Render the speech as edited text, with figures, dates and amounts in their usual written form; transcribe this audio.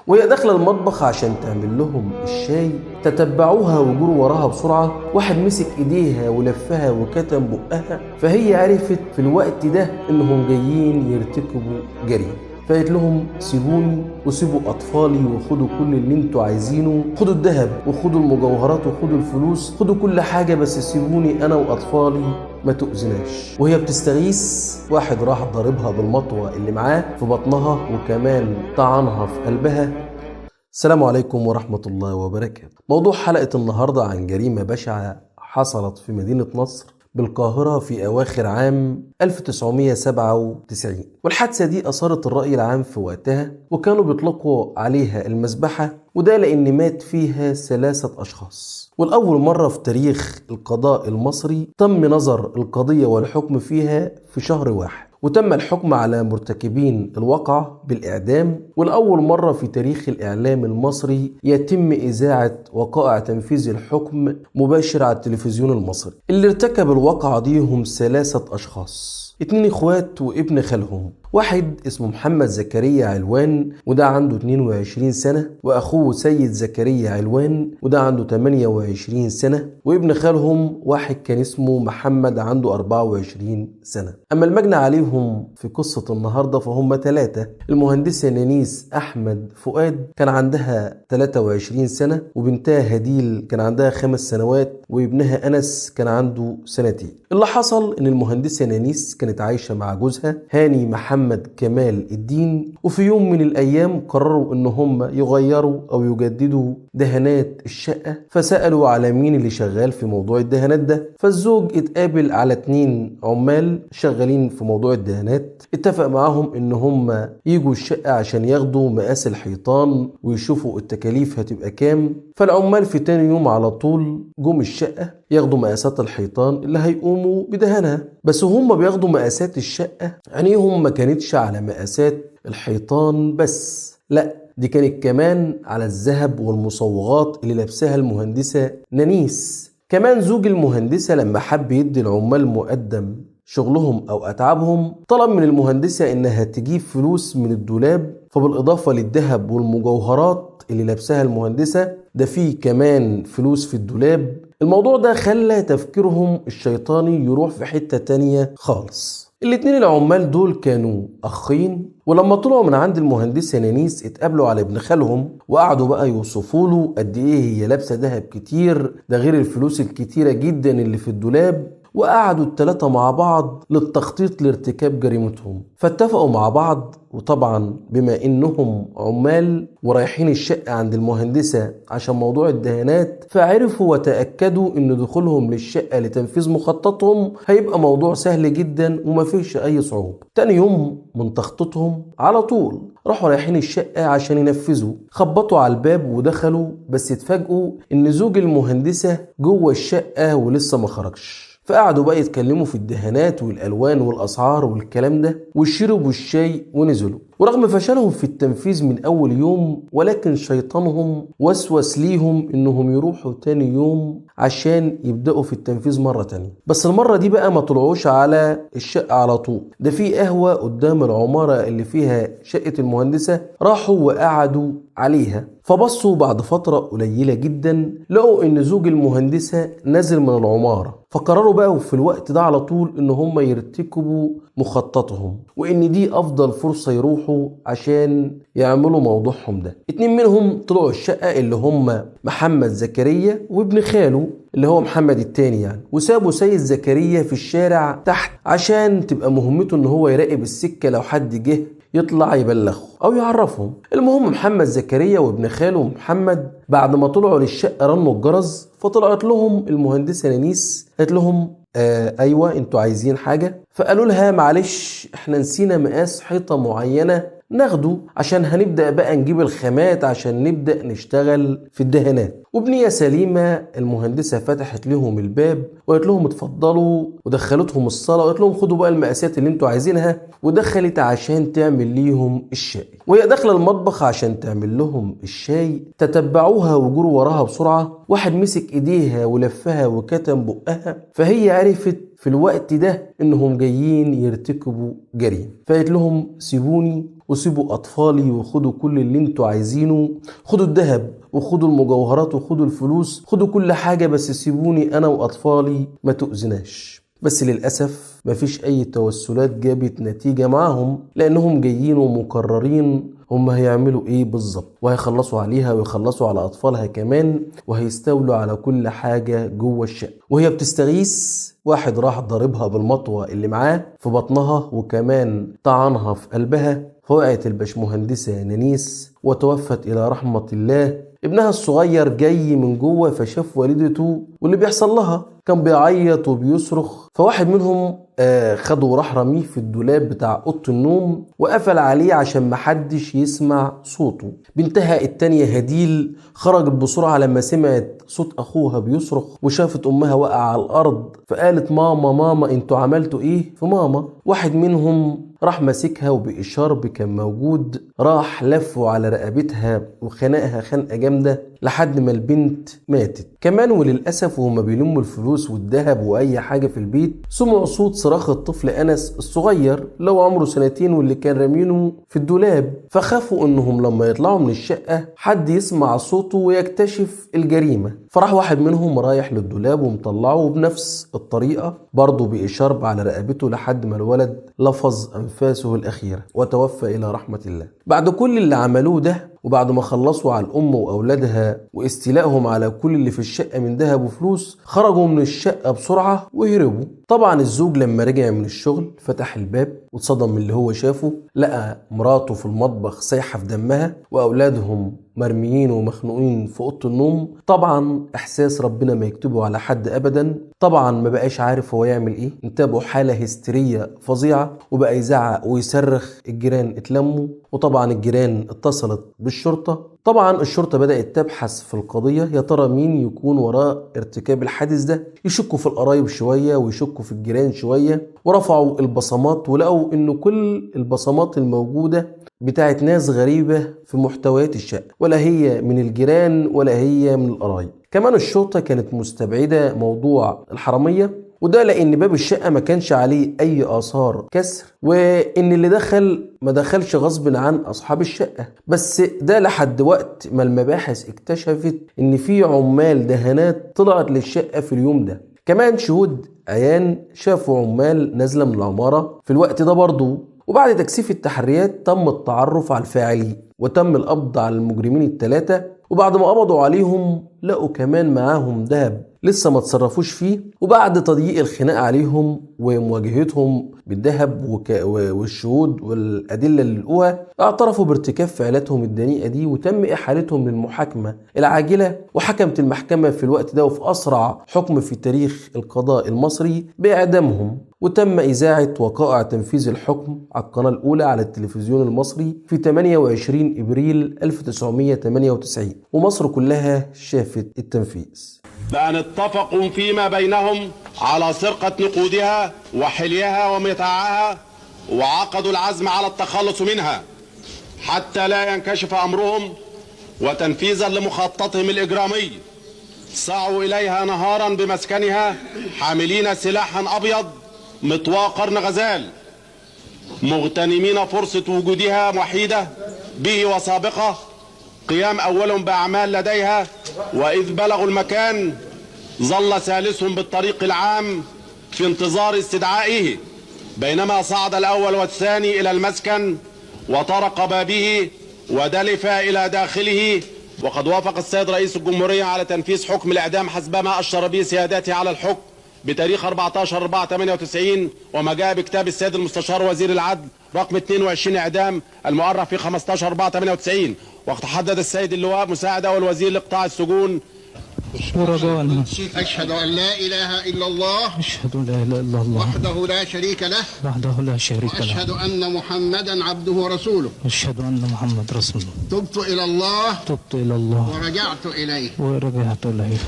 وهي داخله المطبخ عشان تعمل لهم الشاي تتبعوها وجروا وراها بسرعة. واحد مسك ايديها ولفها وكتم بقها، فهي عرفت في الوقت ده انهم جايين يرتكبوا جريمة، فقالت لهم سيبوني وسيبوا اطفالي وخدوا كل اللي انتوا عايزينه، خدوا الذهب وخدوا المجوهرات وخدوا الفلوس، خدوا كل حاجة، بس سيبوني انا واطفالي ما تؤذناش. وهي بتستغيث واحد راح ضاربها بالمطوه اللي معاه في بطنها وكمان طعنها في قلبها. السلام عليكم ورحمة الله وبركاته. موضوع حلقة النهارده عن جريمة بشعة حصلت في مدينة نصر بالقاهرة في أواخر عام 1997، والحادثة دي أثارت الرأي العام في وقتها، وكانوا بيطلقوا عليها المذبحة، وده لأن مات فيها 3 أشخاص. والأول مرة في تاريخ القضاء المصري تم نظر القضية والحكم فيها في شهر واحد، وتم الحكم على مرتكبين الواقعة بالإعدام. والأول مرة في تاريخ الإعلام المصري يتم إذاعة وقائع تنفيذ الحكم مباشر على التلفزيون المصري. اللي ارتكب الواقعة دي هم 3 أشخاص، 2 إخوات وابن خالهم. واحد اسمه محمد زكريا علوان وده عنده 22 سنة، وأخوه سيد زكريا علوان وده عنده 28 سنة، وابن خالهم واحد كان اسمه محمد عنده 24 سنة. أما المجني عليهم في قصة النهاردة فهم 3. المهندسة نانيس أحمد فؤاد كان عندها 23 سنة، وبنتها هديل كان عندها 5 سنوات، وابنها أنس كان عنده 2 سنين. اللي حصل إن المهندسة نانيس كانت عايشة مع جوزها هاني محمد كمال الدين، وفي يوم من الأيام قرروا إن هم يغيروا أو يجددوا دهانات الشقة، فسألوا على مين اللي شغال في موضوع الدهانات ده. فالزوج اتقابل على 2 عمال شغالين في موضوع الدهانات، اتفق معاهم إن هم يجوا الشقة عشان ياخدوا مقاس الحيطان ويشوفوا التكاليف هتبقى كام. فالعمال في تاني يوم على طول جم الشقة ياخدوا مقاسات الحيطان اللي هيقوموا بدهانها، بس هم بياخدوا مقاسات الشقة عينيهم ما كانتش على مقاسات الحيطان بس، لا دي كانت كمان على الذهب والمصوغات اللي لابسها المهندسة نانيس. كمان زوج المهندسة لما حب يدي العمال مقدم شغلهم أو أتعابهم طلب من المهندسة إنها تجيب فلوس من الدولاب، فبالإضافة للذهب والمجوهرات اللي لابسها المهندسة ده فيه كمان فلوس في الدولاب. الموضوع ده خلى تفكيرهم الشيطاني يروح في حتة تانية خالص. الاتنين العمال دول كانوا أخين، ولما طلعوا من عند المهندسة نانيس اتقابلوا على ابن خالهم وقعدوا بقى يوصفوا له قد ايه هي لابسة دهب كتير، ده غير الفلوس الكتيرة جدا اللي في الدولاب. وقعدوا ال3 مع بعض للتخطيط لارتكاب جريمتهم، فاتفقوا مع بعض. وطبعا بما انهم عمال ورايحين الشقة عند المهندسة عشان موضوع الدهانات، فعرفوا وتأكدوا ان دخولهم للشقة لتنفيذ مخططهم هيبقى موضوع سهل جدا وما فيش اي صعوبة. تاني يوم من تخطيطهم على طول راحوا رايحين الشقة عشان ينفذوا، خبطوا على الباب ودخلوا، بس اتفاجئوا ان زوج المهندسة جوه الشقة ولسه ما خرجش. فقعدوا بقى يتكلموا في الدهانات والألوان والأسعار والكلام ده، وشربوا الشاي ونزلوا. ورغم فشلهم في التنفيذ من أول يوم، ولكن شيطانهم وسوس ليهم إنهم يروحوا تاني يوم عشان يبدأوا في التنفيذ مرة تانية. بس المرة دي بقى ما طلعوش على الشقة على طول، ده في قهوة قدام العمارة اللي فيها شقة المهندسة، راحوا وقعدوا عليها. فبصوا بعد فترة قليلة جدا لقوا إن زوج المهندسة نزل من العمارة، فقرروا بقى في الوقت ده على طول إن هم يرتكبوا مخططهم، وإن دي أفضل فرصة يروحوا عشان يعملوا موضوعهم ده. 2 منهم طلعوا الشقة اللي هم محمد زكريا وابن خاله اللي هو محمد التاني يعني، وسابوا سيد زكريا في الشارع تحت عشان تبقى مهمته إن هو يراقب السكة لو حد جه يطلع يبلغه او يعرفهم. المهم محمد زكريا وابن خاله محمد بعد ما طلعوا للشقه رنوا الجرس، فطلعت لهم المهندسه نانيس قالت لهم ايوه انتوا عايزين حاجة؟ فقالوا لها معلش احنا نسينا مقاس حيطة معينة ناخده عشان هنبدأ بقى نجيب الخامات عشان نبدأ نشتغل في الدهانات. وبنية سليمة المهندسة فتحت لهم الباب وقالت لهم اتفضلوا، ودخلتهم الصالة وقالت لهم خدوا بقى المقاسات اللي انتوا عايزينها، ودخلت عشان تعمل ليهم الشاي. وهي داخله المطبخ عشان تعمل لهم الشاي تتبعوها وجروا وراها بسرعة. واحد مسك ايديها ولفها وكتم بقها، فهي عرفت في الوقت ده انهم جايين يرتكبوا جريمة، فقالت لهم سيبوني وسيبوا أطفالي وخدوا كل اللي انتوا عايزينه، خدوا الذهب وخدوا المجوهرات وخدوا الفلوس، خدوا كل حاجة، بس سيبوني أنا وأطفالي ما تؤذناش. بس للأسف مفيش أي توسلات جابت نتيجة معاهم، لأنهم جايين ومقررين هم هيعملوا إيه بالظبط، وهيخلصوا عليها ويخلصوا على أطفالها كمان، وهيستولوا على كل حاجة جوه الشقة. وهي بتستغيث، واحد راح ضاربها بالمطوة اللي معاه في بطنها، وكمان طعنها في قلبها، فوقعت البشمهندسة نانيس وتوفت إلى رحمة الله. ابنها الصغير جاي من جوه فشاف والدته واللي بيحصل لها، كان بيعيط وبيصرخ، فواحد منهم خده وراح رمية في الدولاب بتاع اوضة النوم وقفل عليه عشان محدش يسمع صوته. بنتها التانية هديل خرجت بسرعة لما سمعت صوت اخوها بيصرخ وشافت امها واقعه على الارض، فقالت ماما ماما انتوا عملتوا ايه في ماما؟ واحد منهم راح ماسكها وبإشارب كان موجود راح لفه على رقبتها وخنقها خنقه جامدة لحد ما البنت ماتت. كمان وللاسف وهما بيلموا الفلوس والذهب واي حاجة في البيت سمعوا صوت صراخ الطفل انس الصغير لو عمره سنتين واللي كان رامينه في الدولاب، فخافوا انهم لما يطلعوا من الشقة حد يسمع صوته ويكتشف الجريمة. فراح واحد منهم رايح للدولاب ومطلعه بنفس الطريقة برضه بإشارب على رقبته لحد ما الولد لفظ انفاسه الاخيرة وتوفى الى رحمه الله. بعد كل اللي عملوه ده وبعد ما خلصوا على الأم وأولادها واستيلائهم على كل اللي في الشقة من ذهب وفلوس، خرجوا من الشقة بسرعة وهربوا. طبعا الزوج لما رجع من الشغل فتح الباب واتصدم من اللي هو شافه، لقى مراته في المطبخ سايحة في دمها وأولادهم مرميين ومخنوقين في أوضة النوم. طبعا إحساس ربنا ما يكتبه على حد أبدا. طبعا ما بقاش عارف هو يعمل إيه، انتابه حالة هستيرية فظيعة وبقى يزعق ويصرخ. الجيران اتلموا وطبعا الجيران اتصلت بالشرطة. طبعا الشرطة بدأت تبحث في القضية، يا ترى مين يكون وراء ارتكاب الحادث ده؟ يشكوا في القرايب شوية ويشكوا في الجيران شوية، ورفعوا البصمات ولقوا إن كل البصمات الموجودة بتاعت ناس غريبة في محتويات الشقة، ولا هي من الجيران ولا هي من القرايب. كمان الشرطة كانت مستبعدة موضوع الحرامية، وده لأن باب الشقة ما كانش عليه أي آثار كسر، وإن اللي دخل ما دخلش غصب عن أصحاب الشقة. بس ده لحد وقت ما المباحث اكتشفت إن في عمال دهانات طلعت للشقة في اليوم ده. كمان شهود عيان شافوا عمال نازلة من العمارة في الوقت ده برضو. وبعد تكثيف التحريات تم التعرف على الفاعلين وتم القبض على المجرمين الثلاثة، وبعد ما قبضوا عليهم لقوا كمان معاهم ذهب لسه ما تصرفوش فيه. وبعد تضييق الخناق عليهم ومواجهتهم بالذهب والشهود والأدلة اللي لقوها اعترفوا بارتكاب فعلاتهم الدنيئة دي، وتم إحالتهم للمحاكمة العاجلة. وحكمت المحكمة في الوقت ده وفي أسرع حكم في تاريخ القضاء المصري بإعدامهم، وتم إذاعة وقائع تنفيذ الحكم على القناة الأولى على التلفزيون المصري في 28 إبريل 1998، ومصر كلها شافت التنفيذ. بأن اتفقوا فيما بينهم على سرقة نقودها وحليها ومتاعها، وعقدوا العزم على التخلص منها حتى لا ينكشف أمرهم، وتنفيذا لمخططهم الإجرامي سعوا إليها نهارا بمسكنها حاملين سلاحا أبيض مطوى قرن غزال، مغتنمين فرصة وجودها وحيدة به وسابقة قيام أولهم بأعمال لديها. وإذ بلغوا المكان ظل ثالثهم بالطريق العام في انتظار استدعائه، بينما صعد الأول والثاني إلى المسكن وطرق بابه ودلف إلى داخله. وقد وافق السيد رئيس الجمهورية على تنفيذ حكم الإعدام حسب ما أشر به سيادته على الحكم بتاريخ 14/4/98، وما جاء بكتاب السيد المستشار وزير العدل رقم 22 إعدام المؤرخ في 15/4/98. وقد حدد السيد اللواء مساعد أول وزير لقطاع السجون. أشهد أن لا إله إلا الله، أشهد أن لا إله إلا الله وحده لا شريك له، وحده لا شريك له، وأشهد أن محمدا عبده ورسوله، أشهد أن محمد رسوله. تبت إلى الله، تبت إلى الله، ورجعت إليه، ورجعت إليه.